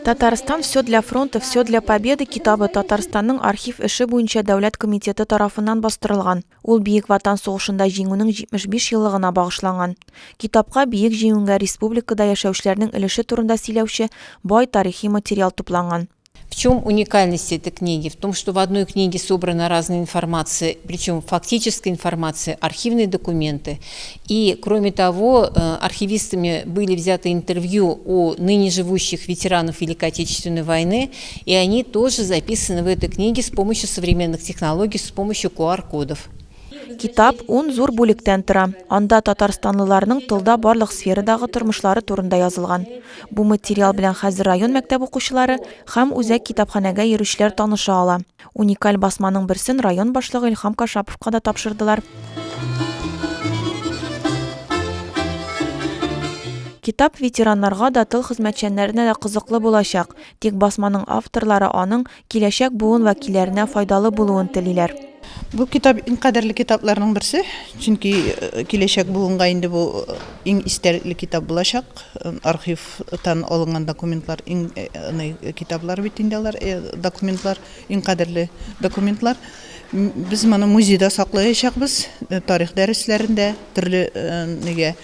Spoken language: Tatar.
Татарстан Все для фронта, все для победы китабы Татарстанның архив эше буенча дәүләт комитеты тарафыннан бастырылган. Ул Бөек Ватан сугышында Җиңүнең 75 еллыгына багышланган. Китапка Бөек Җиңүгә республикада яшәүчеләрнең өлеше турында сөйләүче бай тарихи материал тупланган. В чем уникальность этой книги? В том, что в одной книге собрана разная информация, причем фактическая информация, архивные документы. И, кроме того, архивистами были взяты интервью у ныне живущих ветеранов Великой Отечественной войны, и они тоже записаны в этой книге с помощью современных технологий, с помощью QR-кодов. Китап ун зур бүлектән тора. Анда татарстанлыларның тылда барлык сферадагы тормышлары турында язылган. Бу материал белән хәзер район мәктәп укучылары һәм үзәк китапханәгә йөрүчеләр таныша ала. Уникаль басманың берсен район башлыгы Илһам Кашаповка да тапшырдылар. Китап ветераннарга да, тыл хезмәтчәннәренә дә кызыклы булачак. Тик басманың авторлары аның киләчәк буын вәкилләренә файдалы булуын телиләр. Бу китап иң кадерле китапларның берсе, чөнки киләчәк буынга инде бу иң истәлекле китап булачак. Архивтан алынган документлар иң китаплар бит инде алар, документлар, иң кадерле документлар. Без моны музейда саклаячакбыз, тарих дәресләрендә, төрле нигә.